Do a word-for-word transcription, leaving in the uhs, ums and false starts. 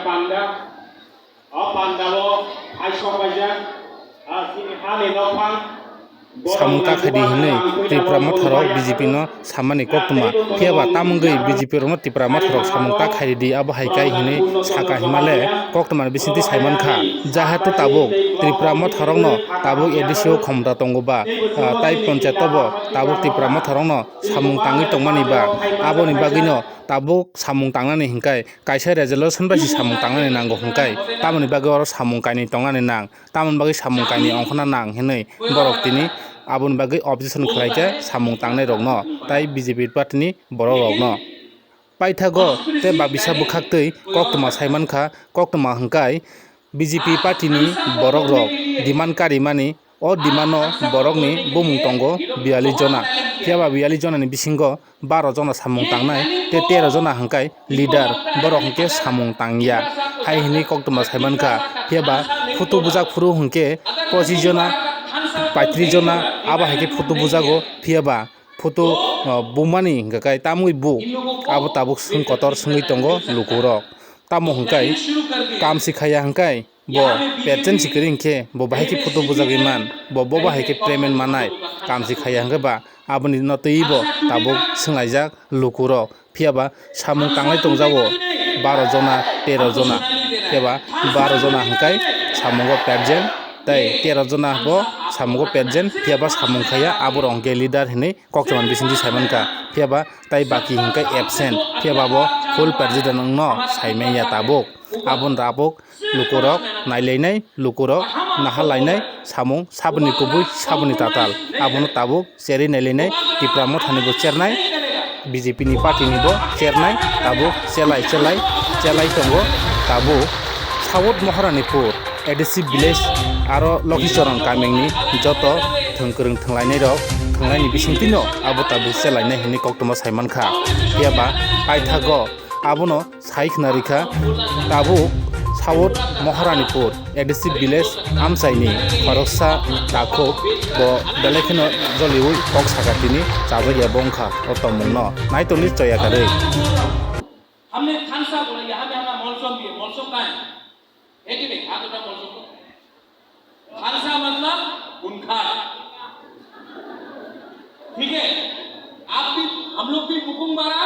panda, o panda o hai sok paijak, ah, chini hani nokphang. Samung ta khaidi hinwi Tripura motharok B J P no sammani koktwma, phiyaba tamungwi B J P rokno Tripura motharok samung ta khaidi abo hai kai hinwi saka himale koktwmani bisingtwi saimankha. Jahatu tabuk Tripura motharokno tabuk A D C o khomta tongo ba, ah, tai ponchayat o bo tabuk Tripura motharokno samung tangwi tongmani ba, aboni bagwino tabuk samung tangnani hinkai kaisa resolution bai se samung tangnani nango hinkai tamoni bagwi oro samung kainwi tongnani nang. Tamoni bagwi samung kainwi ongkhorna nang hinwi borok tini aboni bagwi objection khlaikha samung tangnairokno tai B J P party ni borokrokno. Paithago tei babisa bwkhaktwi koktwma saimankha, koktwma hwnkhe B J P party ni borokrok demand karimani, o demand no borokni bumung tongo biyallis jona, phiyaba biyallis jona ni bisingo baro jona samung tangnai tei tero jona hwnkhe leader, borok hwnkhe samung tangya hai hinwi koktwma saimankha. Phiyaba photo bujak phuru hwnkhe pochis jona, paitris jona abo hai khe photo bujago, phiyaba photo, uh, bumani hwnkhe tamwi bu abo tabuk swng kotor swngwi tongo lukurok. Tamo hwnkhe kam si khaiya hwnkhe bo percent si kwrwi hwnkhe bo bahai khe photo bujagwi man, bo bo bahai khe payment manai, kam si khaiya hwnkhe ba aboni no twiwi bo tabuk swnglaijak lukurok. Phiyaba samung tanglai tongjago baro jona, tero jona, phiyaba baro jona hwnkhe samungo percent tei tero jona bo samungo percent, phiyaba samung khaiya aborok hwnkhe leader hinwi koktwma bisingtwi saimankha. Phiyaba tai baki hwnkhe absent, phiyaba bo full president wngno saimanya tabuk. Aboni tabuk lukurok nailainai, lukurok nahalainai samung saboni kubui saboni tatal. Abono tabuk cherwi nailainai, Tipra mothani bo chernai, B J P ni party ni bo chernai, tabuk chelai chelai chelai tongo tabuk South Maharanipur A D C village aro Lokhicharan kamini joto thwngkwrwng thwnglainairok thwnglaini bisingtwino abo tabuk chelainai hinwi koktwma saimankha. Phiyaba paithago abono sai khna rikha, tabuk South Maharanipur A D C village amchaini khoroksa takhuk bo belai kheno joliui kok saka tini chajakya bo wngkha o tongmungno. Naitoni choya karwi. हमने खानसा बोला, यहाँ में हमारा मॉलसम भी है। मॉलसम कहाँ है? है कि नहीं? हाथ उठा, मॉलसम को। खानसा मतलब खूंखार। ठीक है, आप भी, हम लोग भी बुकुंग बारा,